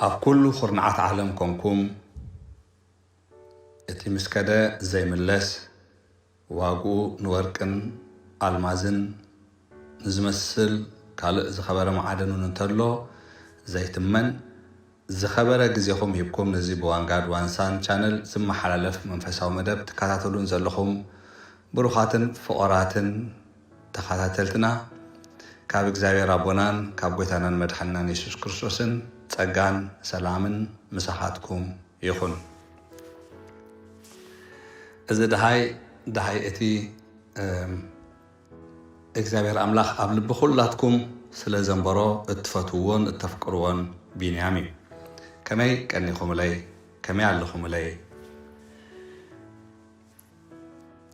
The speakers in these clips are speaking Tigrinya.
ኣብ ኩሉ ኹርናዓት ዓለም ኮንኩም፣ እቲ ምስ ከደ ዘይምለስ፣ ዋግኡ ንወርቅን ኣልማዝን ንዝመስል ካልእ ዝኸበረ መዓድን እውን እንተሎ ዘይትመን፣ ዝኸበረ ግዜኹም ሂብኩም ነዚ ብዋንጋድ ዋንሳን ቻነል ዝመሓላለፍ መንፈሳዊ መደብ ትከታተሉን ዘለኹም ብሩኻትን ፍቑራትን ተኸታተልትና፣ ካብ እግዚኣብሔር ኣቦናን ካብ ጎይታናን መድሓንናን የሱስ ክርስቶስን ጸጋን ሰላምን ምሳኻትኩም ይኹን። እዚ ደሃይ፣ ደሃይ እቲ፣ እም፣ እግዚኣብሔር ኣምላኽ ኣብ ልቢ ኩላትኩም ስለ ዘንበሮ እትፈትውዎን እተፍቅርዎን ቢንያም እዩ። ከመይ ቀኒኹምለይ? ከመይ ኣለኹምለይ?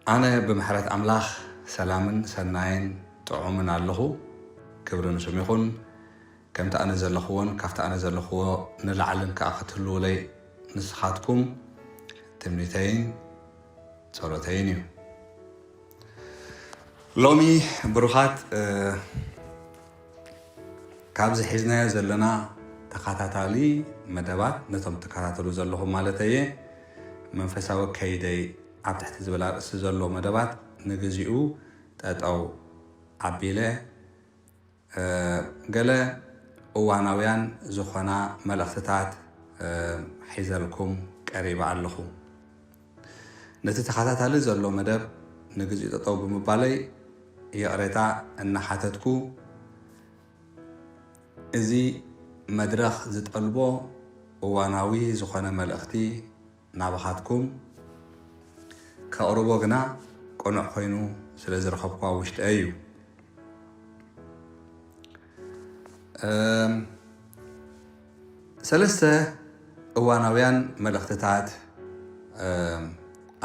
ኣነ ብምሕረት ኣምላኽ ሰላምን ሰናይን ጥዑምን ኣለኹ። ክብሪ ንስሙ ይኹን። ከምቲ ኣነ ዘለኹዎን ካብቲ ኣነ ዘለኹዎ ንላዕልን ከኣ ክትህልዉለይ ንስኻትኩም ትምኒተይን ጸሎተይን እዩ። ሎሚ ብሩኻት፣ እ፣ ካብዚ ሒዝናዮ ዘለና ተኸታታሊ መደባት፣ ነቶም ትከታተሉ ዘለኹም ማለተየ፣ መንፈሳዊ ከይደይ ኣብ ትሕቲ ዝብል ኣርእስቲ ዘሎ መደባት ንግዚኡ ጠጠው ኣቢለ፣ እ፣ ገለ እዋናውያን ዝኾና መልእኽትታት፣ እ፣ ሒዘልኩም ቀሪበ ኣለኹ። ነቲ ተኸታታሊ ዘሎ መደብ ንግዚኡ ጠጠው ብምባለይ ይቕሬታ እናሓተትኩ፣ እዚ መድረኽ ዝጠልቦ እዋናዊ ዝኾነ መልእኽቲ ናባኻትኩም ከቕርቦ ግና ቅኑዕ ኮይኑ ስለ ዝረኸብኩ ኣብ ውሽጠይ እዩ። እም፣ ሰለስተ እዋናውያን መልእኽትታት፣ እም፣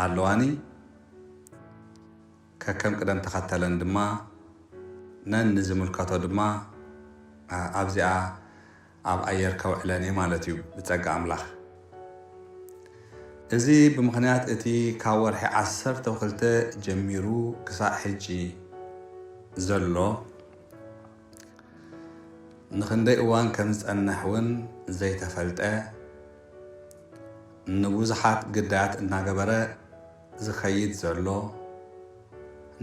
ኣለዋኒ። ከከም ቅደም ተኸተለን ድማ ነንዝምልከቶ ድማ፣ ኣ-፣ ኣብዚኣ ኣብ ኣየር ከውዕለን እየ ማለት እዩ፣ ብጸጋ ኣምላኽ። እዚ ብምኽንያት እቲ ካብ ወርሒ ዓሰርተ ክልተ ጀሚሩ ክሳዕ ሕጂ ዘሎ፣ ንኽንደይ እዋን ከም ዝጸንሕ እውን ዘይተፈልጠ፣ ንብዙሓት ግዳያት እናገበረ ዝኸይድ ዘሎ፣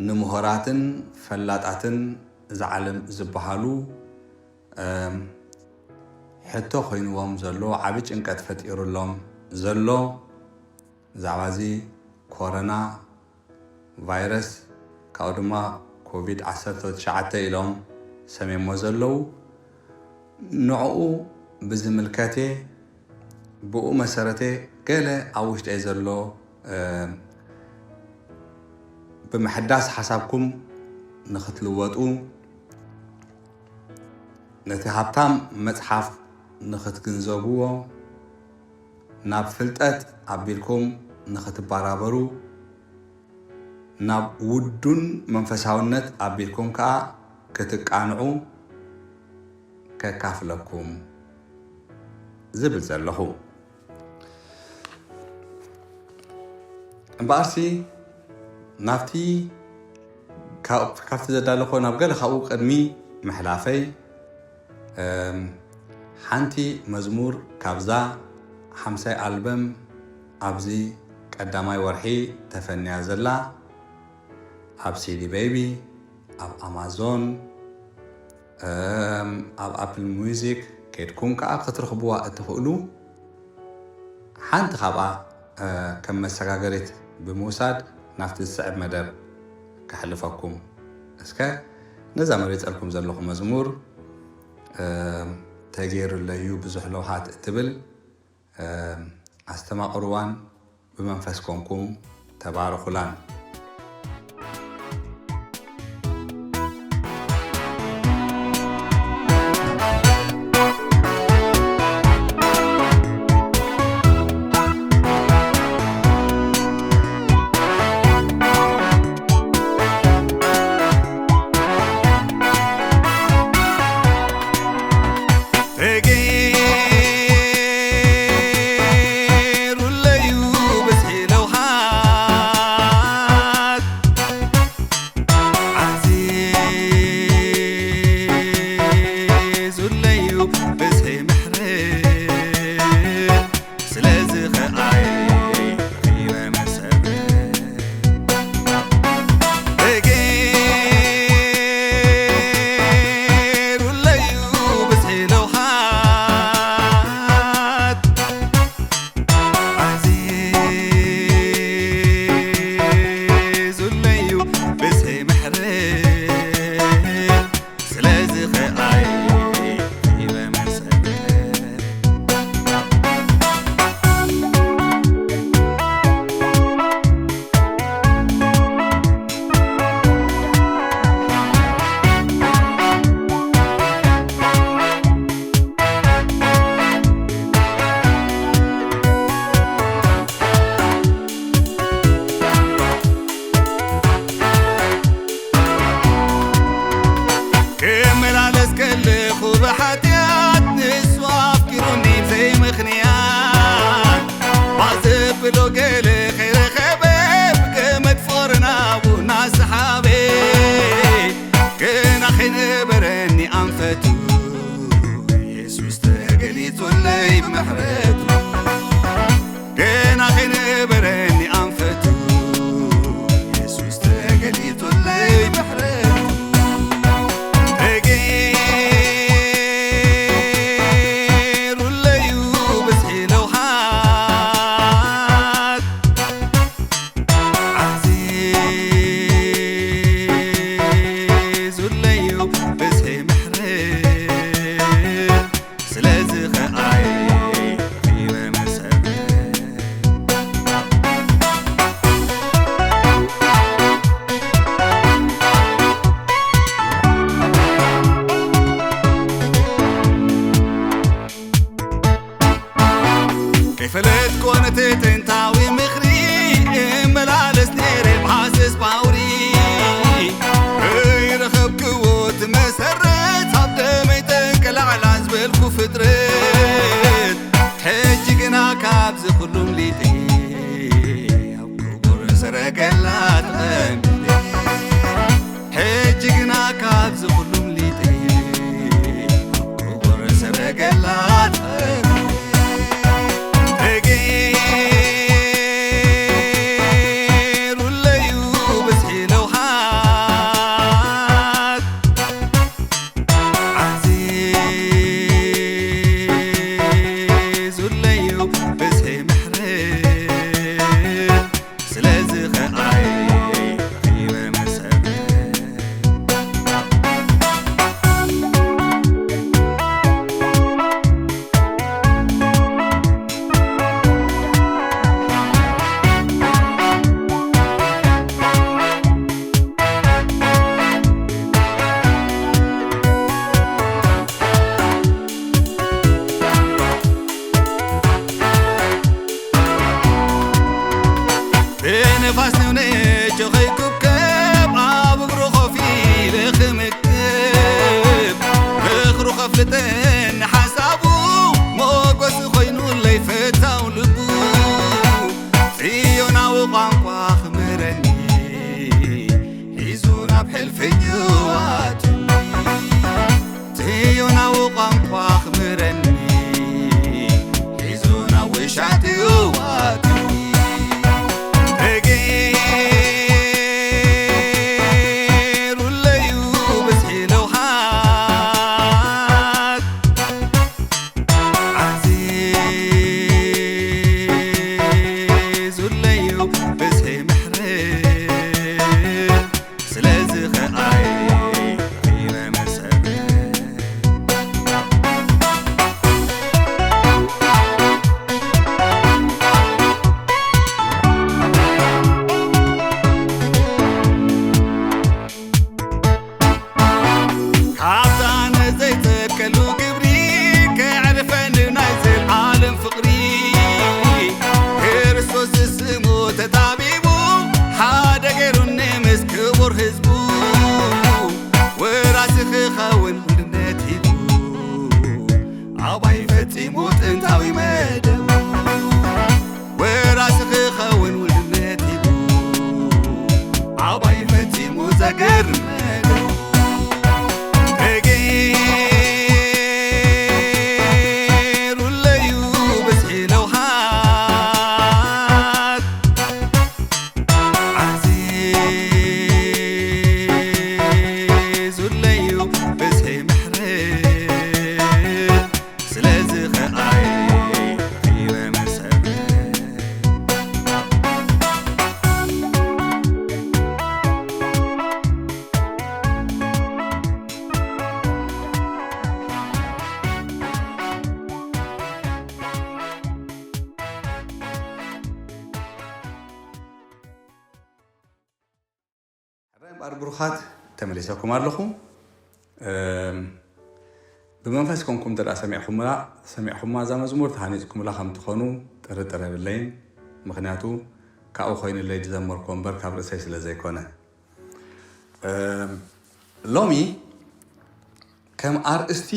ንምሁራትን ፈላጣትን እዛ ዓለም ዝበሃሉ፣ እም፣ ሕቶ ኮይንዎም ዘሎ፣ ዓቢ ጭንቀት ፈጢሩሎም ዘሎ፣ ብዛዕባ እዚ ኮሮና ቫይረስ፣ ካብኡ ድማ ኮቪድ ዓሰርተ ትሽዓተ ኢሎም ሰሜሞ ዘለዉ፣ ንዕኡ ብዝምልከት እየ። ብኡ መሰረት እየ ገለ ኣብ ውሽጠይ ዘሎ፣ እ፣ ብምሕዳስ ሓሳብኩም ንኽትልወጡ፣ ነቲ ሃብታም መጽሓፍ ንኽትግንዘብዎ፣ ናብ ፍልጠት ኣቢልኩም ንኽትበራበሩ፣ ናብ ውዱን መንፈሳውነት ኣቢልኩም ከኣ ክትቃንዑ ከካፍለኩም ዝብል ዘለኹ። እምበኣርሲ ናብቲ ካብ-፣ ካብቲ ዘዳለኾ ናብ ገለ ካብኡ ቅድሚ ምሕላፈይ፣ እም፣ ሓንቲ መዝሙር ካብዛ ሓምሳይ ኣልበም ኣብዚ ቀዳማይ ወርሒ ተፈንያ ዘላ፣ ኣብ ሲዲ ቤቢ፣ ኣብ ኣማዞን፣ እም፣ ኣብ ኣፕል ሙዚክ ከይድኩም ከኣ ክትረኽብዋ እትኽእሉ፣ ሓንቲ ካብኣ፣ እ፣ ከም መሰጋገሪት ብምውሳድ ናብቲ ዝስዕብ መደብ ከሕልፈኩም። እስከ ነዛ መሪጸልኩም ዘለኹ መዝሙር፣ እ፣ ተገይሩለዩ ብዙሕ ለውሃት እትብል፣ እ፣ ኣስተማቕርዋን ብመንፈስ ኮንኩም ተባረኹላን። ተገይሩለዩ ብዝሒ ለውሃት፣ ነበረኒ ኣንፈቱ የሱስ ተገሊጹለይ ምሕረቱ። ተገይሩለዩ ብዝሒ ለውሃት ዓዚዙለዩ ብዝሒ ምሕረት። ስለዚ ኸኣይ ረኺበ መሰል ከይፈለጥኩ ነቲ ጥንታዊ ምኽሪ እመላለስ ነይረ ብሃሰስ ባውሪ። ከይረኸብክዎ እቲ መሰረት ኣብ ደመይ ተንቀላዕላ ዝበልኩ ፍጥረት። ሕጂ ግና ካብዚ ኩሉም ሊጠ ኣብ ክቡር ሰረገላ ተቐሚጠ። ሕጂ ግና ካብዚ ኩሉም ሊጠ ኣብ ክቡር ሰረገላ ተቐሚጠ። ተገይሩለዩ ብዝሒ ለውሃት ዓዚዙለዩ ብዝሒ ምሕረት። ስለዚ ኸኣይ ረኺበ መሰል ብንፋስ ንውነጆ ኸይኩብከብ ኣብ እግሩ ኾፍ ኢለ ክምክብ ምኽሩ ኸፍልጠኒ ሓሳቡ ሞገስ ኾይኑለይ ፈታው ልቡ ጽዮናዊ ቋንቋ ክምህረኒ ሒዙ ናብ ሕልፍዩ ኣትኒ ጽዮናዊ ቋንቋ ክምህረኒ ሒዙ ናብ ውሻጥኡ ኣትኒ ተገይሩለዩ ብዝሒ ለውሃት ዓዚዙለዩ ብዝሒ ምሕረት ስለዚ ኸኣይ ረኺበ መሰል ካብታ ነዘይተከሉ ግብሪ ከዕርፈኒ ናይ ዘልዓለም ፍቕሪ ክርስቶስ ስሙ ተጣቢቡ ሓደ ገይሩኒ ምስ ክቡር ህዝቡ ወራሲ ክኸውን ውልነት ሂቡ ኣባይ ፈጺሙ ጥንታዊ መደቡ ወራሲ ክኸውን ውልነት ሂቡ ኣባይ ፈጺሙ ዘገርም መደቡ ተገይሩለዩ ብዝሒ ለውሃት ዓዚዙለዩ ብዝሒ ምሕረት ስለዚ ኸኣይ ረኺበ መሰል ሕራይ እምበኣር ብሩኻት ተመሊሰኩም ኣለኹ። እም፣ ብመንፈስ ኮንኩም እንተ ደኣ ሰሚዕኩምላ ሰሚዕኩማ እዛ መዝሙር ተሃኒጽኩምላ ከም ትኾኑ ጥርጥር የብለይን። ምኽንያቱ ካብኡ ኮይኑለይ ዝዘመርኩ እምበር ካብ ርእሰይ ስለ ዘይኮነ። እም፣ ሎሚ ከም ኣርእስቲ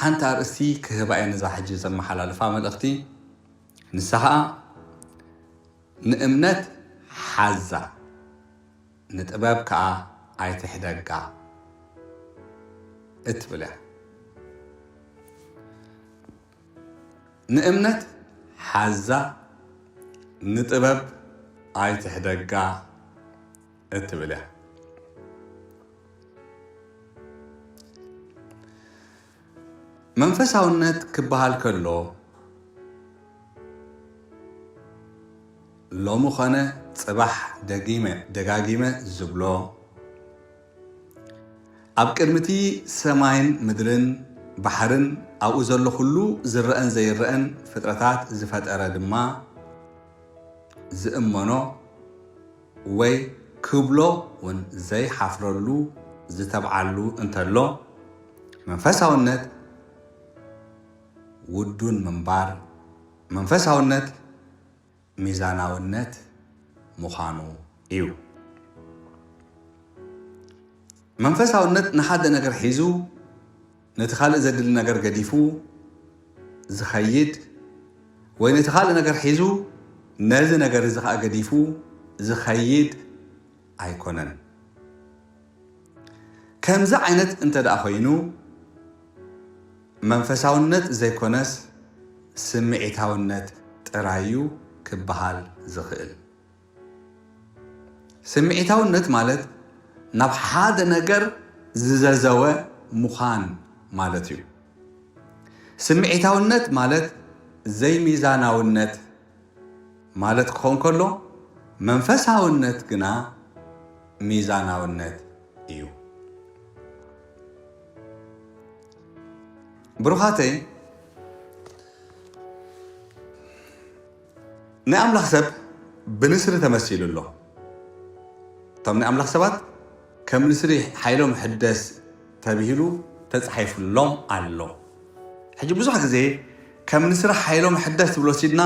ሓንቲ ኣርእስቲ ክህባ እየ ነዛ ሕጂ ዘመሓላልፋ መልእኽቲ። ንሳ ኸኣ ንእምነት ሓዛ ንጥበብ ከኣ ኣይትሕደጋ እትብል እያ። ንእምነት ሓዛ ንጥበብ ኣይትሕደጋ እትብል እያ። መንፈሳውነት ክበሃል ከሎ ሎሚ ኾነ ጽባሕ ደጊመ ደጋጊመ ዝብሎ ኣብ ቅድሚ እቲ ሰማይን ምድርን ባሕርን ኣብኡ ዘሎ ኩሉ ዝረአን ዘይረአን ፍጥረታት ዝፈጠረ ድማ ዝእመኖ ወይ ክብሎ እውን ዘይሓፍረሉ ዝተብዓሉ እንተሎ መንፈሳውነት ውዱን ምንባር መንፈሳውነት ሚዛናውነት ምዃኑ እዩ። መንፈሳውነት ንሓደ ነገር ሒዙ ነቲ ካልእ ዘድሊ ነገር ገዲፉ ዝኸይድ ወይ ነቲ ካልእ ነገር ሒዙ ነዚ ነገር እዚ ከዓ ገዲፉ ዝኸይድ ኣይኮነን። ከምዚ ዓይነት እንተ ደኣ ኮይኑ መንፈሳውነት ዘይኮነስ ስምዒታውነት ጥራይ እዩ ክበሃል ዝኽእል። ስምዒታውነት ማለት ናብ ሓደ ነገር ዝዘዘወ ምዃን ማለት እዩ። ስምዒታውነት ማለት ዘይሚዛናውነት ማለት ክኸውን ከሎ መንፈሳውነት ግና ሚዛናውነት እዩ። ብሩኻተይ ናይ ኣምላኽ ሰብ ብንስሪ ተመሲሉ ኣሎ። እቶም ናይ ኣምላኽ ሰባት ከም ንስሪ ሓይሎም ሕደስ ተብሂሉ ተጻሒፉሎም ኣሎ። ሕጂ ብዙሕ ግዜ ከም ንስሪ ሓይሎም ሕደስ ትብሎ ሲድና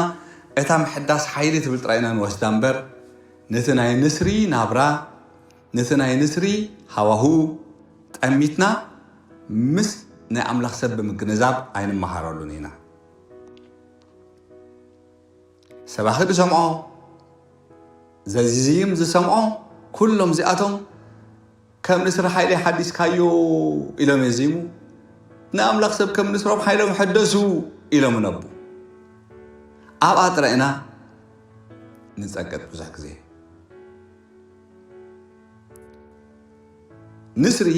እታ ምሕዳስ ሓይሊ ትብል ጥራይ ኢና ንወስዳ እምበር ነቲ ናይ ንስሪ ናብራ ነቲ ናይ ንስሪ ሃዋሁ ጠሚትና ምስ ናይ ኣምላኽ ሰብ ብምግንዛብ ኣይንመሃረሉን ኢና። ሰባኺ ዝሰምዖ ዘዚዝይም ዝሰምዖ ኩሎም እዚኣቶም ከም ንስሪ ሓይሊ ሓዲስካዮ ኢሎም የዚሙ ንኣምላኽ ሰብ ከም ንስሮም ሓይሎም ሕደሱ ኢሎም ነቡ ኣብኣ ጥራይ ኢና ንጸቅጥ ብዙሕ ግዜ ንስሪ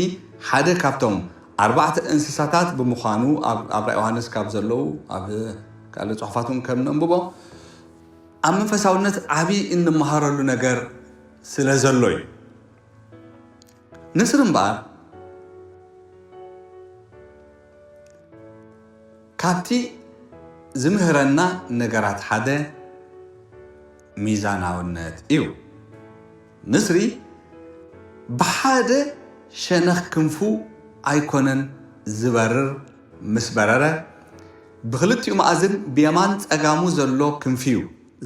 ሓደ ካብቶም ኣርባዕተ እንስሳታት ብምዃኑ ኣብ ኣብራ ዮሃንስ ካብ ዘለዉ ኣብ ካልእ ጽሑፋት እውን ከም ነንብቦ ኣብ መንፈሳውነት ዓብዪ እንመሃረሉ ነገር ስለ ዘሎ እዩ። ንስሪ እምበኣር ካብቲ ዝምህረና ነገራት ሓደ ሚዛናውነት እዩ። ንስሪ ብሓደ ሸነኽ ክንፉ ኣይኮነን ዝበርር፣ ምስ በረረ ብኽልቲኡ መኣዝን ብየማን ጸጋሙ ዘሎ ክንፊ እዩ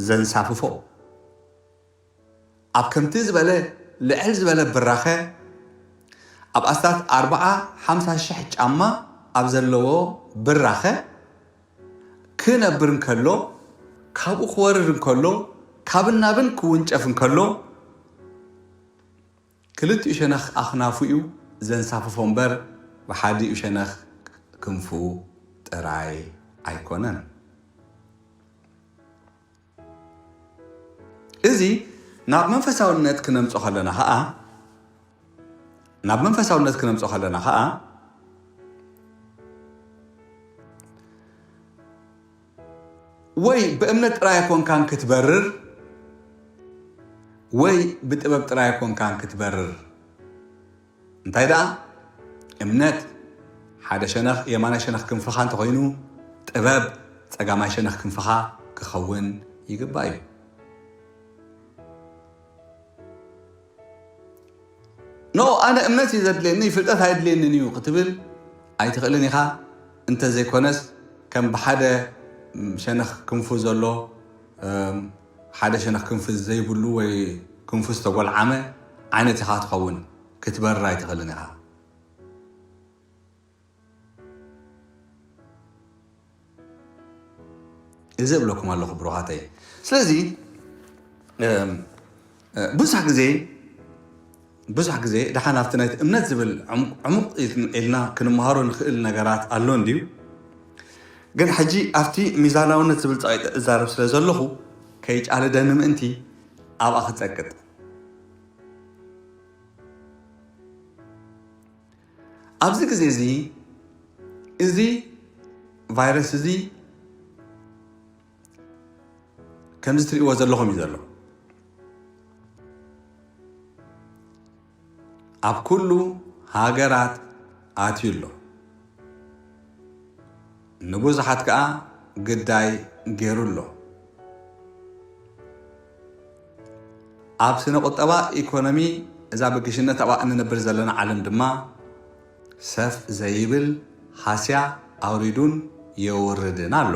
ዘንሳፍፎ። ኣብ ከምቲ ዝበለ ልዕል ዝበለ ብራኸ ኣብ ኣስታት ኣርብዓ ሓምሳ ሽሕ ጫማ ኣብ ዘለዎ ብራኸ ክነብር እንከሎ ካብኡ ክወርድ እንከሎ ካብን ናብን ክውንጨፍ እንከሎ ክልቲኡ ሸነኽ ኣኽናፉ እዩ ዘንሳፍፎ እምበር ብሓዲኡ ሸነኽ ክንፉ ጥራይ ኣይኮነን። እዚ ናብ መንፈሳውነት ክነምጾ ከለና ኸኣ ናብ መንፈሳውነት ክነምጾ ከለና ኸኣ ወይ ብእምነት ጥራይ ኣይኮንካን ክትበርር ወይ ብጥበብ ጥራይ ኣይኮንካን ክትበርር እንታይ ደኣ እምነት ሓደ ሸነኽ የማናይ ሸነኽ ክንፍኻ እንተኾይኑ ጥበብ ጸጋማይ ሸነኽ ክንፍኻ ክኸውን ይግባእ እዩ። ኖ ኣነ እምነት እዩ ዘድልየኒ ፍልጠት ኣይድልየንን እዩ ክትብል ኣይትኽእልን ኢኻ። እንተዘይኮነስ ከም ብሓደ ሸነኽ ክንፉ ዘሎ ሓደ ሸነኽ ክንፊ ዘይብሉ ወይ ክንፉ ዝተጎልዓመ ዓይነት ኢኻ ትኸውን ክትበርር ኣይትኽእልን ኢኻ። እዚ እብለኩም ኣለኹ ብሩኻተይ። ስለዚ ብዙሕ ግዜ ብዙሕ ግዜ ደሓን ኣብቲ ናይቲ እምነት ዝብል ዕሙቕ ኢልና ክንመሃሮ ንኽእል ነገራት ኣሎ እንድዩ። ግን ሕጂ ኣብቲ ሚዛናውነት ዝብል ጸቂጠ እዛረብ ስለ ዘለኹ፣ ከይጫልደኒ ምእንቲ ኣብኣ ክጸቅጥ። ኣብዚ ግዜ እዚ፣ እዚ ቫይረስ እዚ ከምዚ ትርእይዎ ዘለኹም እዩ ዘሎ። ኣብ ኩሉ ሃገራት ኣትዩ ኣሎ። ንብዙሓት ከኣ ግዳይ ገይሩ ኣሎ። ኣብ ስነ ቁጠባ፣ ኢኮኖሚ፣ እዛ ብግሽነት ኣብኣ እንነብር ዘለና ዓለም ድማ ሰፍ ዘይብል ሃስያ ኣውሪዱን የውርድን ኣሎ።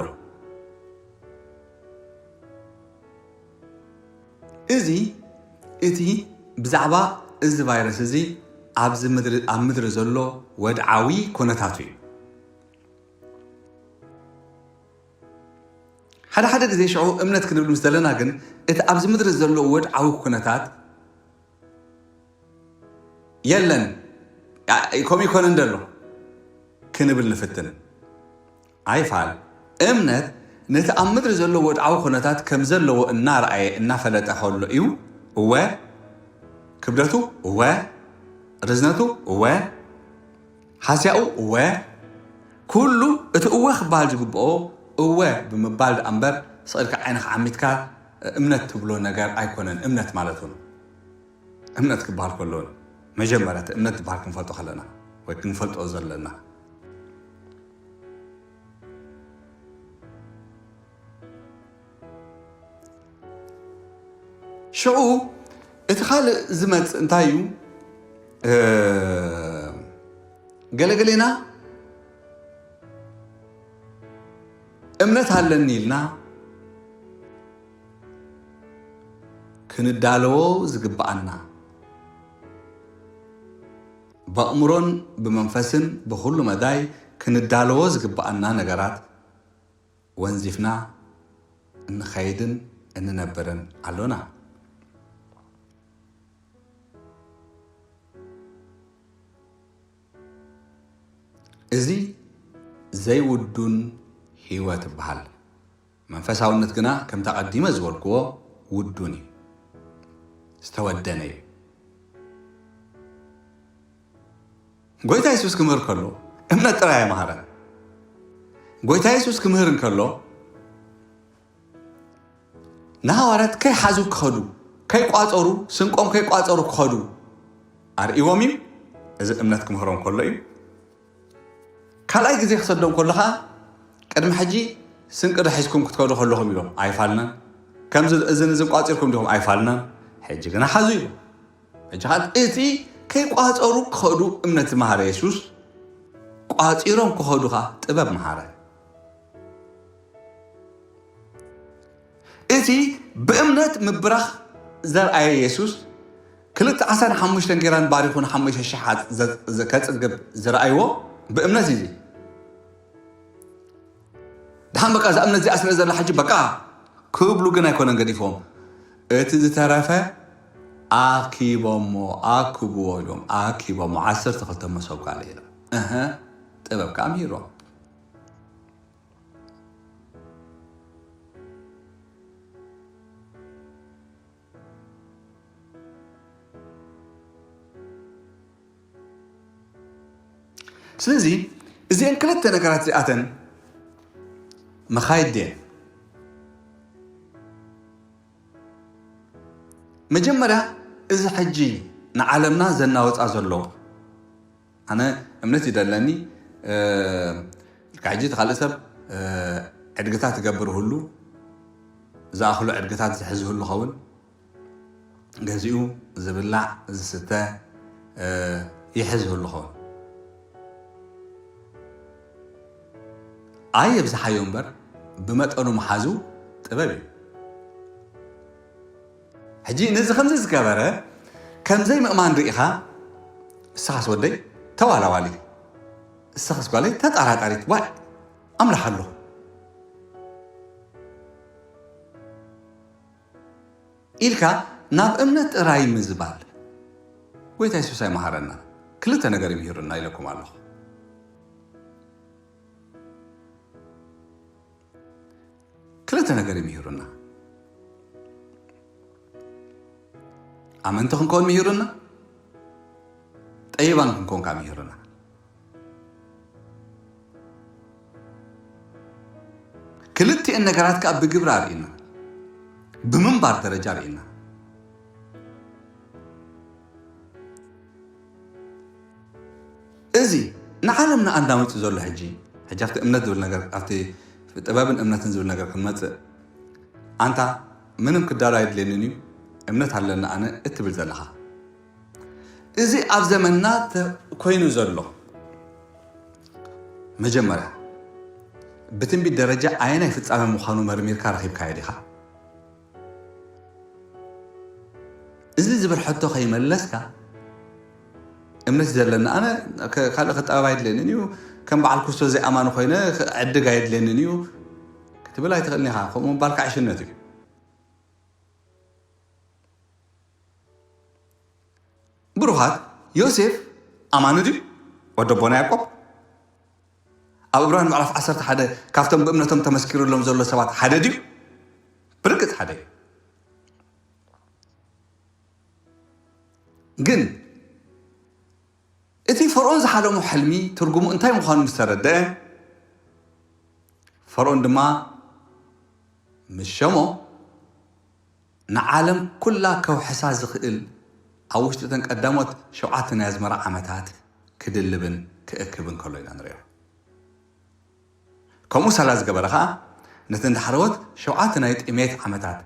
እዚ እቲ ብዛዕባ እዚ ቫይረስ እዚ ኣብዚ ምድሪ፣ ኣብ ምድሪ ዘሎ ወድዓዊ ኩነታቱ እዩ። ሓደ ሓደ ግዜ ሽዑ እምነት ክንብል ምስ ዘለና ግን፣ እቲ ኣብዚ ምድሪ ዘሎ ወድዓዊ ኩነታት የለን፣ ኣ-፣ ከምኡ ይኮነን ዘሎ ክንብል ንፍትን። ኣይፋል። እምነት ነቲ ኣብ ምድሪ ዘሎ ወድዓዊ ኩነታት ከም ዘለዎ እናረኣየ፣ እናፈለጠ ከሎ እዩ። እወ፣ ክብደቱ፣ እወ፣ ርዝነቱ፣ እወ፣ ሃስያኡ፣ እወ፣ ኩሉ እቲ እወ ክበሃል ዝግብኦ እወ ብምባል ደኣ እምበር፣ ስቕ ኢልካ ዓይንኻ ዓሚትካ እምነት ትብሎ ነገር ኣይኮነን። እምነት ማለት እውን፣ እምነት ክበሃል ከሎ እውን፣ መጀመርያ እቲ እምነት ዝበሃል ክንፈልጦ ከለና ወይ ክንፈልጦ ዘለና፣ ሽዑ እቲ ካልእ ዝመጽእ እንታይ እዩ? እ፣ ገለገሌና እምነት ኣለኒ ኢልና ክንዳለዎ ዝግብኣና፣ በእምሮን ብመንፈስን ብኹሉ መዳይ ክንዳለዎ ዝግብኣና ነገራት ወንዚፍና እንኸይድን እንነብርን ኣሎና። እዚ ዘይውዱን ህይወት ይበሃል። መንፈሳውነት ግና ከምቲ ኣቐዲመ ዝበልክዎ ውዱን እዩ፣ ዝተወደነ እዩ። ጎይታ የሱስ ክምህር ከሎ እምነት ጥራይ ኣይመሃረን። ጎይታ የሱስ ክምህር እንከሎ ንሃዋርያት ከይሓዙ ክኸዱ፣ ከይቋጸሩ፣ ስንቆም ከይቋጸሩ ክኸዱ ኣርእይዎም እዩ። እዚ እምነት ክምህሮም ከሎ እዩ። ካልኣይ ግዜ ክሰዶም ከሎ ኸዓ፣ ቅድሚ ሕጂ ስንቂ ዶ ሒዝኩም ክትከዱ ከለኹም ኢሎም ኣይፋልናን። ከምዚ እዝን እዝን ቋጺርኩም ዲኹም? ኣይፋልናን። ሕጂ ግና ሓዙ ኢሎም። ሕጂ ኸዓ እቲ ከይቋጸሩ ክኸዱ እምነት ዝመሃረ የሱስ፣ ቋጺሮም ክኸዱ ኸዓ ጥበብ መሃረ። እቲ ብእምነት ምብራኽ ዘርኣየ የሱስ፣ ክልተ ዓሳን ሓሙሽተ እንጌራን ባሪኹ ንሓሙሽተ ሽሕ ዘ-፣ ዘ-፣ ከጽግብ ዝረኣይዎ ብእምነት እዩ። ደሓን በቃ እዛ እምነት እዚኣ ስለ ዘላ ሕጂ በቃ ክብሉ ግን ኣይኮነን ገዲፎም። እቲ ዝተረፈ ኣኪቦሞ፣ ኣክብዎ ኢሎም፣ ኣኪቦሞ፣ ዓሰርተ ክልተ መሶብ ካልእ ኢሎም። እህ፣ ጥበብ ከኣ ምሂሮም። ስለዚ እዚአን ክልተ ነገራት እዚኣተን መኻይድ ድየን? መጀመርያ እዚ ሕጂ ንዓለምና ዘናወጻ ዘሎ፣ ኣነ እምነት ይደለኒ፣ እ፣ ልክዕ ሕጂ እቲ ካልእ ሰብ፣ እ፣ ዕድግታት ይገብር ህሉ፣ ዝኣኽሎ ዕድግታት ዝሕዝ ህሉ ኸውን፣ ገዚኡ ዝብላዕ ዝስተ፣ እ፣ ይሕዝ ህሉ ኸውን። ኣየብዝሓዮ እምበር ብመጠኑ ምሓዙ ጥበብ እዩ። ሕጂ ነዚ ከምዚ ዝገበረ ከም ዘይምእማን ርኢኻ፣ እስኻስ ወደይ ተዋላዋሊ፣ እስኻስ ጓለይ ተጠራጣሪት፣ ዋይ ኣምላኽ ኣሎ ኢልካ ናብ እምነት ጥራይ ምዝባል። ጎይታ የሱስ ኣይመሃረና፣ ክልተ ነገር ይምሂሩና ኢለኩም ኣለኹ። ክልተ ነገር እዩ ምሂሩና። ኣመንቲ ክንከውን ምሂሩና፣ ጠይባን ክንከውን ከዓ ምሂሩና። ክልቲኤን ነገራት ከዓ ብግብሪ ኣርእዩና፣ ብምንባር ደረጃ ኣርእዩና። እዚ ንዓለምና ኣንዳ መፅኡ ዘሎ ሕጂ፣ ሕጂ ኣብቲ እምነት ዝብል ነገር፣ ኣብቲ ጥበብን እምነትን ዝብል ነገር ክንመፅእ፣ ኣንታ ምንም ክዳሎ ኣይድልየንን እዩ፣ እምነት ኣለኒ ኣነ እትብል ዘለኻ፣ እዚ ኣብ ዘመንና ተ-፣ ኮይኑ ዘሎ፣ መጀመርያ ብትንቢት ደረጃ ኣየናይ ፍጻሜ ምዃኑ መርሚርካ ረኺብካዮ ዲኻ? እዚ ዝብል ሕቶ ከይመለስካ፣ እምነት ዘለኒ ኣነ ከ-፣ ካልእ ክጠበብ ኣይድልየንን እዩ፣ ከም በዓል ኩስቶ ዘይኣማኒ ኮይነ ክዕድግ ኣይድልየንን እዩ ክትብል ኣይትኽእልን ኢኻ። ከምኡ ምባልካ ዕሽነት እዩ። ብሩኻት፣ ዮሴፍ ኣማኒ ድዩ? ወዲ ኣቦና ያዕቆብ? ኣብ ዕብራውያን ምዕራፍ ዓሰርተ ሓደ ካብቶም ብእምነቶም ተመስኪሩሎም ዘሎ ሰባት ሓደ ድዩ? ብርግጽ ሓደ እዩ። ግን እቲ ፈርኦን ዝሓለሞ ሕልሚ ትርጉሙ እንታይ ምዃኑ ምስ ተረድአ፣ ፈርኦን ድማ ምስ ሸሞ፣ ንዓለም ኩላ ከውሕሳ ዝኽእል ኣብ ውሽጢ እተን ቀዳሞት ሸውዓተ ናይ ኣዝመራ ዓመታት ክድልብን ክእክብን ከሎ ኢና ንሪኦ። ከምኡ ሳላ ዝገበረ ኸኣ፣ ነተን ዳሕረዎት ሸውዓተ ናይ ጥሜት ዓመታት፣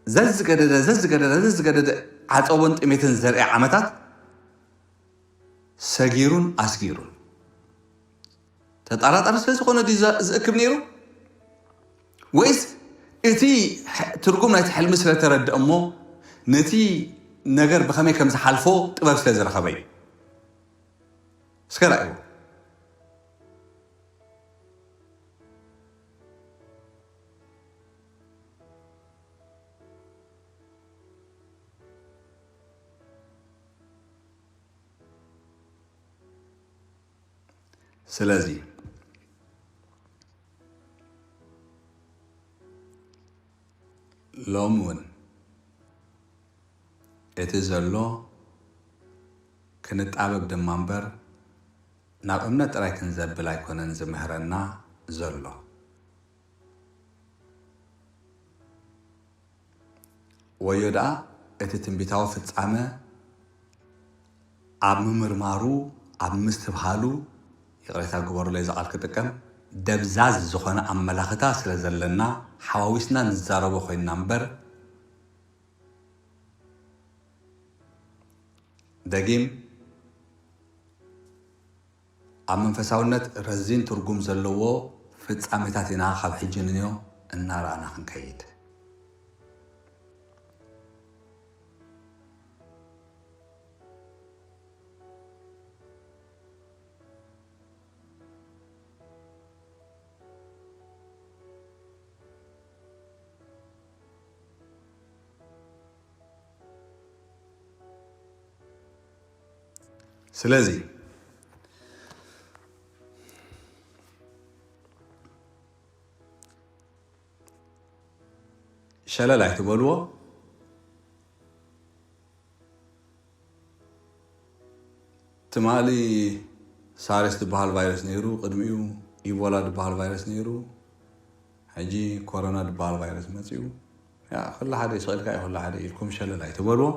ዘዝገደደ፣ ዘዝገደደ፣ ዘዝገደደ ዓጸቦን ጥሜትን ዘርኢ ዓመታት ሰጊሩን ኣስጊሩን። ተጠራጣሪ ስለ ዝኾነ ድዩ ዘ-፣ ዝእክብ ነይሩ? ወይስ እቲ ሕ-፣ ትርጉም ናይቲ ሕልሚ ስለ ተረድአ እሞ ነቲ ነገር ብኸመይ ከም ዝሓልፎ ጥበብ ስለ ዝረኸበ እዩ? እስከ ርኣይዎ። ስለዚ ሎሚ እውን እቲ ዘሎ ክንጣበብ ድማ እምበር ናብ እምነት ጥራይ ክንዘብል ኣይኮነን ዝምህረና ዘሎ። ወዮ ደኣ እቲ ትንቢታዊ ፍጻመ ኣብ ምምርማሩ፣ ኣብ ምስትብሃሉ፣ ይቕሬታ ግበሩለይ፣ እዚ ቃል ክጥቀም፣ ደብዛዝ ዝኾነ ኣመላኽታ ስለ ዘለና፣ ሓዋዊስና ንዛረቦ ኮይንና እምበር፣ ደጊም ኣብ መንፈሳውነት ረዚን ትርጉም ዘለዎ ፍጻሜታት ኢና ካብ ሕጂ ንንዮ እናረኣና ክንከይድ። ስለዚ ሸለል ኣይትበልዎ። ትማሊ ሳርስ ዝበሃል ቫይረስ ነይሩ፣ ቅድሚኡ ኢቦላ ዝበሃል ቫይረስ ነይሩ፣ ሕጂ ኮሮና ዝበሃል ቫይረስ መፂኡ። ያ፣ ኩሉ ሓደ እዩ፣ ስቕ ኢልካ እዩ፣ ኩሉ ሓደ ኢልኩም ሸለል ኣይትበልዎ።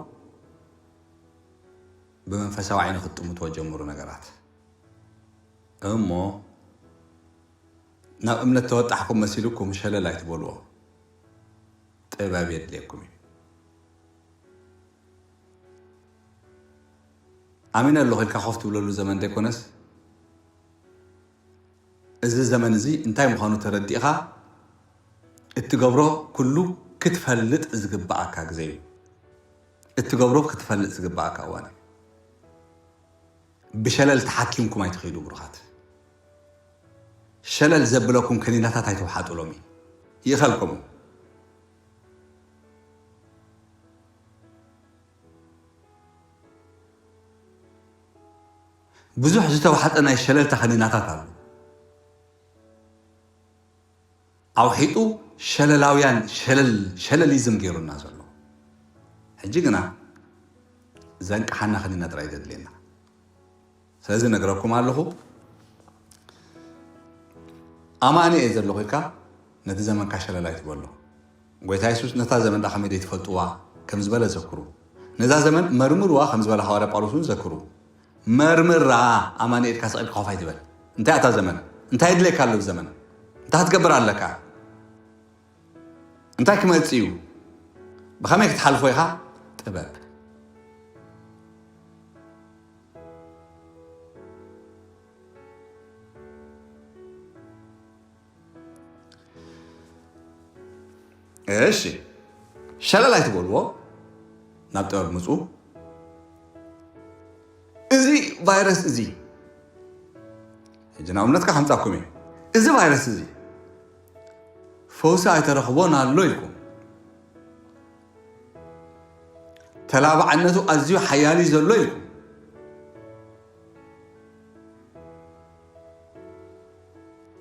ብመንፈሳዊ ዓይኒ ክትጥምትዎ ጀምሩ ነገራት። እሞ ናብ እምነት ተወጣሕኩም መሲሉኩም ሸለል ኣይትበልዎ። ጥበብ የድልየኩም እዩ። ኣሚነ ኣለኹ ኢልካ ኮፍ ትብለሉ ዘመን ዘይኮነስ፣ እዚ ዘመን እዚ እንታይ ምዃኑ ተረዲእኻ እትገብሮ ኩሉ ክትፈልጥ ዝግብኣካ ግዜ እዩ። እትገብሮ ክትፈልጥ ዝግብኣካ እዋን እዩ። ብሸለል ተሓኪምኩም ኣይትኸይዱ ብሩኻት። ሸለል ዘብለኩም ከኒናታት ኣይትውሓጡ ሎሚ። ይእኸልኩም። ብዙሕ ዝተዋሕጠ ናይ ሸለልታ ከኒናታት ኣሎ። ኣውሒጡ ሸለላውያን ሸለል ሸለሊዝም ገይሩና ዘሎ። ሕጂ ግና ዘንቅሓና ከኒና ጥራይ ዘድልየና። ስለዚ ነግረኩም ኣለኹ፣ ኣማኒ እየ ዘለኹ ኢልካ ነቲ ዘመንካ ሸለል ኣይትበሎ። ጎይታ የሱስ ነታ ዘመን ደኣ ከመይ ደይትፈልጥዋ ከም ዝበለ ዘክሩ። ነዛ ዘመን መርምርዋ ከም ዝበለ ሃዋርያ ጳውሎስ እውን ዘክሩ። መርምራ፣ ኣማኒ ኢልካ ስቕ ኢልካ ኮፍ ኣይትበል። እንታይ እታ ዘመን? እንታይ የድልየካ ኣሎ ዘመን? እንታይ ክትገብር ኣለካ? እንታይ ክመጽእ እዩ? ብኸመይ ክትሓልፎ ኢኻ? ጥበብ። እሺ፣ ሸለል ኣይትበልዎ፣ ናብ ጥበብ ምጹ። እዚ ቫይረስ እዚ፣ ሕጂ ናብ እምነትካ ከምጻኩም እዩ። እዚ ቫይረስ እዚ ፈውሲ ኣይተረኽቦን ኣሎ ኢልኩም፣ ተላባዕነቱ ኣዝዩ ሓያል እዩ ዘሎ ኢልኩም፣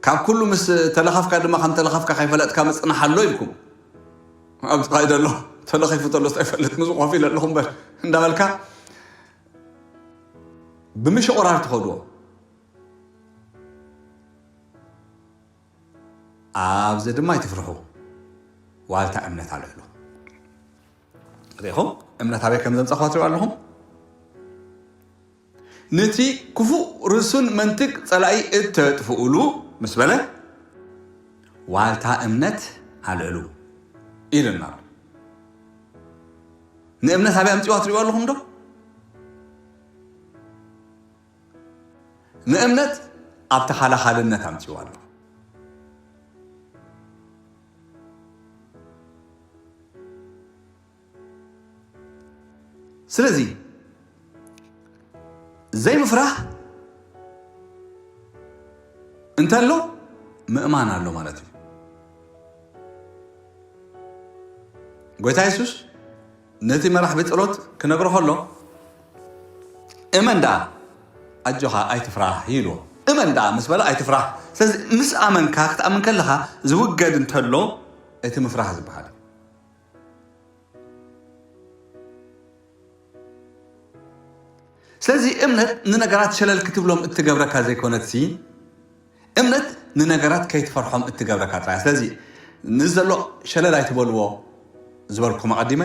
ካብ ኩሉ ምስ ተለኸፍካ ድማ ከም ተለኸፍካ ከይፈለጥካ ምጽናሕ ኣሎ ኢልኩም። ኣብዚ ኸይደ ኣሎ፣ ተለኺፉ ተሎ ኣይፈልጥ፣ ምስ ኮፍ ኢለ ኣለኹ እምበር እንዳበልካ ብምሽቑራር ትኸድዎ። ኣብዚ ድማ ኣይትፍርሑ፣ ዋልታ እምነት ኣልዕሉ። ርኢኹም እምነት ኣበይ ከም ዘምጻኹዋ ትሪኡ ኣለኹም። ነቲ ክፉእ ርሱን መንትግ ጸላኢ እተጥፍኡሉ ምስ በለ፣ ዋልታ እምነት ኣልዕሉ ኢሉና ኣሎ። ንእምነት ኣበይ ኣምጺዋ ትሪእዋ ኣለኹም ዶ? ንእምነት ኣብ ተኻላኻልነት ኣምጺዋ ኣሎ። ስለዚ ዘይምፍራህ እንተሎ ምእማን ኣሎ ማለት እዩ። ጎይታ የሱስ ነቲ መራሕ ቤት ጸሎት ክነግሮ ከሎ፣ "እመን ደኣ፣ ኣጆኻ ኣይትፍራህ" ይብሎ። "እመን ደኣ" ምስ በለ ኣይትፍራህ። ስለዚ ምስ ኣመንካ፣ ክትኣምን ከለኻ ዝውገድ እንተሎ እቲ ምፍራህ ዝበሃል እዩ። ስለዚ እምነት ንነገራት ሸለል ክትብሎም እትገብረካ ዘይኮነትሲ፣ እምነት ንነገራት ከይትፈርሖም እትገብረካ ጥራይ። ስለዚ ንዘሎ ሸለል ኣይትበልዎ ዝበልኩም ኣቐዲመ፣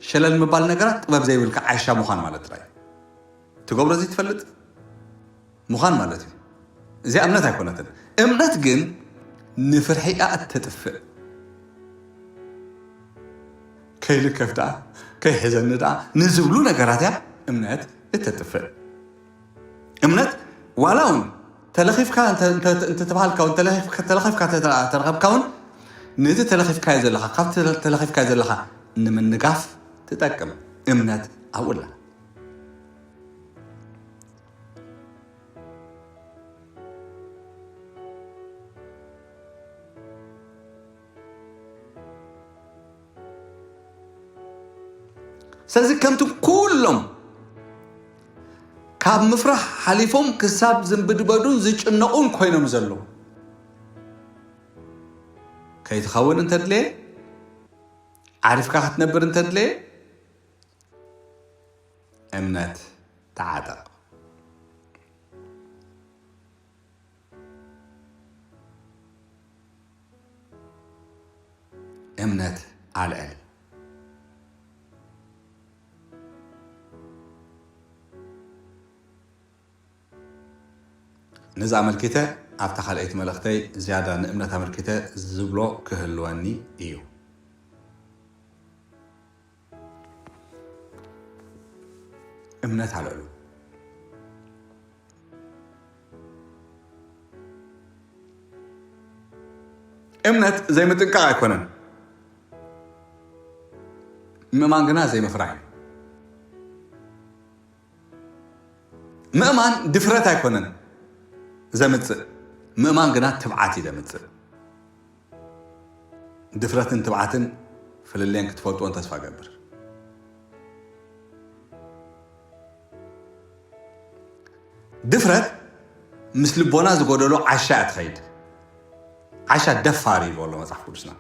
ሸለል ምባል ነገራት ጥበብ ዘይብልካ ዓይሻ ምዃን ማለት ጥራይ። ትገብሮ ዘይትፈልጥ ምዃን ማለት እዩ። እዚኣ እምነት ኣይኮነትን። እምነት ግን ንፍርሒ እያ እተጥፍእ። ከይልከፍ ደኣ፣ ከይሕዘኒ ደኣ ንዝብሉ ነገራት እያ እምነት እተጥፍእ። እምነት ዋላ እውን ተለኺፍካ እንተ-፣ እንተ-፣ እንተተባሃልካ እውን፣ ተለኺፍካ፣ ተለኺፍካ እንተ-፣ ተረኸብካ እውን፣ ነቲ ተለኺፍካዮ ዘለኻ፣ ካብቲ ተለ-፣ ተለኺፍካዮ ዘለኻ ንምንጋፍ ትጠቅም እምነት ኣብኡ ኣላ። ስለዚ ከምቲ ኩሎም ካብ ምፍራህ ሓሊፎም ክሳብ ዝንብድበዱን ዝጭነቑን ኮይኖም ዘለዉ፣ ከይትኸውን እንተድለየ፣ ዓሪፍካ ክትነብር እንተድለየ፣ እምነት ተዓጠቕ። እምነት ኣልዕል። ነዚ ኣመልኪተ ኣብታ ካልኣይቲ መልእኽተይ ዝያዳ ንእምነት ኣመልኪተ ዝብሎ ክህልወኒ እዩ። እምነት ኣልዕሉ። እምነት ዘይምጥንቃቕ ኣይኮነን። ምእማን ግና ዘይምፍራህ እዩ። ምእማን ድፍረት ኣይኮነን ዘምጽእ፣ ምእማን ግና ትብዓት እዩ ዘምጽእ። ድፍረትን ትብዓትን ፍልልየን ክትፈልጥዎን ተስፋ እገብር። ድፍረት ምስ ልቦና ዝጎደሎ ዓሻ እያ ትኸይድ። ዓሻ ደፋር እዩ ዝበሎ መጽሓፍ ቅዱስና።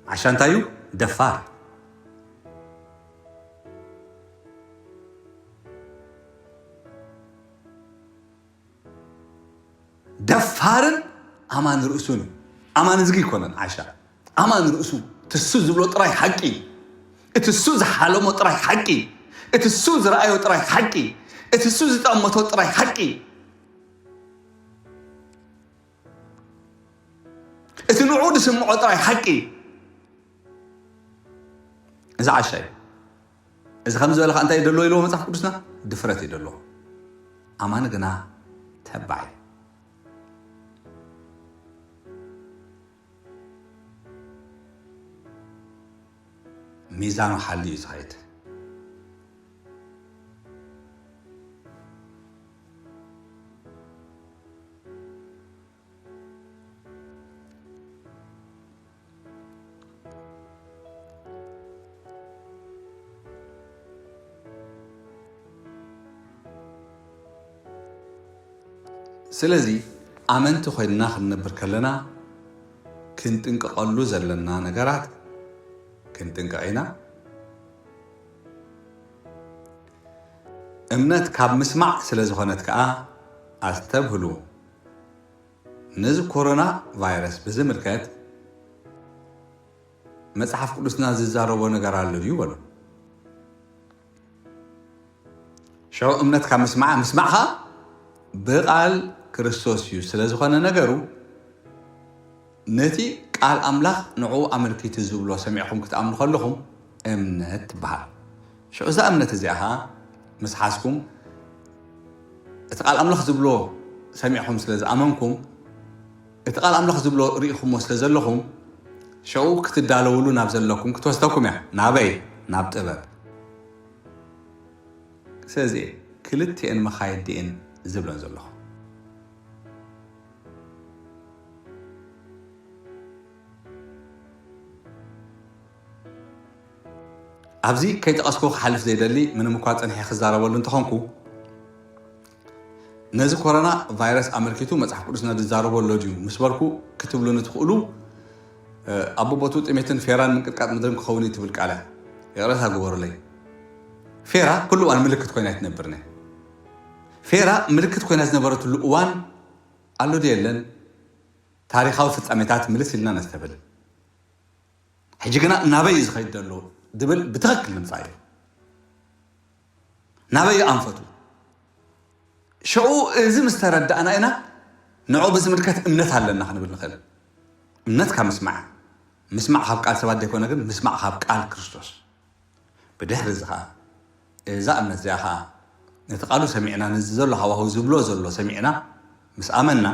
ዓሻ እንታይ እዩ? ደፋር። ደፋርን ኣማን ርእሱን እዩ። ኣማን እዝጊ ይኮነን ዓሻ። ኣማን ርእሱ፣ እቲ እሱ ዝብሎ ጥራይ ሓቂ፣ እቲ እሱ ዝሓለሞ ጥራይ ሓቂ፣ እቲ እሱ ዝረኣዮ ጥራይ ሓቂ፣ እቲ እሱ ዝጠመቶ ጥራይ ሓቂ፣ እቲ ንዑ ዝስምዖ ጥራይ ሓቂ። እዚ ዓሻ እዩ። እዚ ከም ዝበለ ከዓ እንታይ ደሎ ኢልዎ መጽሓፍ ቅዱስና? ድፍረት እዩ ደሎ። ኣማኒ ግና ተባዕ እዩ። ሚዛኑ ሓልዩ እዩ ዝኸይድ። ስለዚ ኣመንቲ ኮይንና ክንነብር ከለና ክንጥንቀቐሉ ዘለና ነገራት ክንጥንቀቕ ኢና። እምነት ካብ ምስማዕ ስለ ዝኾነት ከኣ ኣስተብህሉ። ነዚ ኮሮና ቫይረስ ብዝምልከት መጽሓፍ ቅዱስና ዝዛረቦ ነገር ኣሎ ድዩ በሉ። ሽዑ እምነት ካብ ምስማዕ፣ ምስማዕ ኸኣ ብቓል ክርስቶስ እዩ ስለ ዝኾነ ነገሩ፣ ነቲ ቃል ኣምላኽ ንዕኡ ኣመልኪቱ ዝብሎ ሰሚዕኹም ክትኣምኑ ከለኹም እምነት ትበሃል። ሽዑ እዛ እምነት እዚኣ ኸኣ ምስ ሓዝኩም፣ እቲ ቃል ኣምላኽ ዝብሎ ሰሚዕኹም ስለ ዝኣመንኩም፣ እቲ ቃል ኣምላኽ ዝብሎ ርኢኹሞ ስለ ዘለኹም፣ ሽዑ ክትዳለውሉ ናብ ዘለኩም ክትወስደኩም እያ። ናበይ? ናብ ጥበብ። ስለዚ ክልቲኤን መኻይዲ እየን ዝብለን ዘለኹ። ኣብዚ ከይጠቐስኩ ክሓልፍ ዘይደሊ፣ ምንም እኳ ጸኒሐ ክዛረበሉ እንተኾንኩ፣ ነዚ ኮሮና ቫይረስ ኣመልኪቱ መጽሓፍ ቅዱስና ዝዛረቦ ኣሎ ድዩ ምስ በልኩ ክትብሉኒ ትኽእሉ። እ፣ ኣብ ቦቦቱ ጥሜትን ፌራን ምንቅጥቃጥ ምድርን ክኸውን እዩ ትብል ቃል እያ። ይቕረታ ግበሩለይ። ፌራ ኩሉ እዋን ምልክት ኮይና ኣይትነብርን እያ። ፌራ ምልክት ኮይና ዝነበረትሉ እዋን ኣሎ ድዩ የለን? ታሪኻዊ ፍጻሜታት ምልስ ኢልና ነስተብህል። ሕጂ ግና ናበይ እዩ ዝኸይድ ዘሎ ድብል ብትኽክል ንምጻእ እዩ። ናበይ እዩ ኣንፈቱ? ሽዑ እዚ ምስ ተረዳእና ኢና ንዑ ብዝምልከት እምነት ኣለና ክንብል ንኽእል። እምነት ካብ ምስማዕ፣ ምስማዕ ካብ ቃል ሰባት ዘይኮነ ግን ምስማዕ ካብ ቃል ክርስቶስ። ብድሕሪ እዚ ኸኣ እዛ እምነት እዚኣ ኸኣ ነቲ ቃሉ ሰሚዕና ነዚ ዘሎ ሃዋሁ ዝብሎ ዘሎ ሰሚዕና ምስ ኣመንና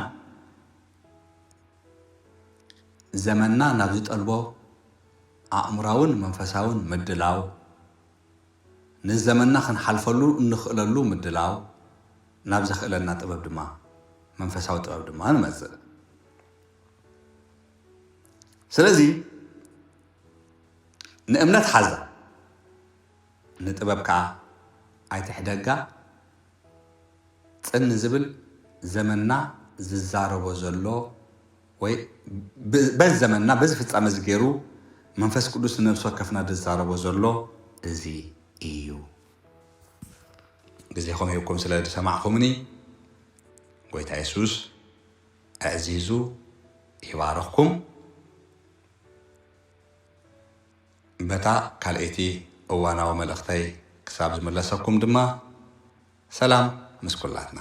ዘመንና ናብ ዝጠልቦ ኣእምራውን መንፈሳውን ምድላው፣ ንዘመንና ክንሓልፈሉ እንኽእለሉ ምድላው፣ ናብ ዘኽእለና ጥበብ ድማ፣ መንፈሳዊ ጥበብ ድማ ንመጽእ። ስለዚ ንእምነት ሓዛ፣ ንጥበብ ከኣ ኣይትሕደጋ። ጽን ዝብል ዘመንና ዝዛረቦ ዘሎ ወይ ብ-፣ በዚ ዘመንና በዚ ፍጻመ እዚ ገይሩ መንፈስ ቅዱስ ንነፍሲ ወከፍና ዝዛረቦ ዘሎ እዚ እዩ። ግዜኹም ሂብኩም ስለ ዝሰማዕኹምኒ ጎይታ የሱስ ኣዕዚዙ ይባርኽኩም። በታ ካልኣይቲ እዋናዊ መልእኽተይ ክሳብ ዝምለሰኩም ድማ ሰላም ምስ ኩላትና።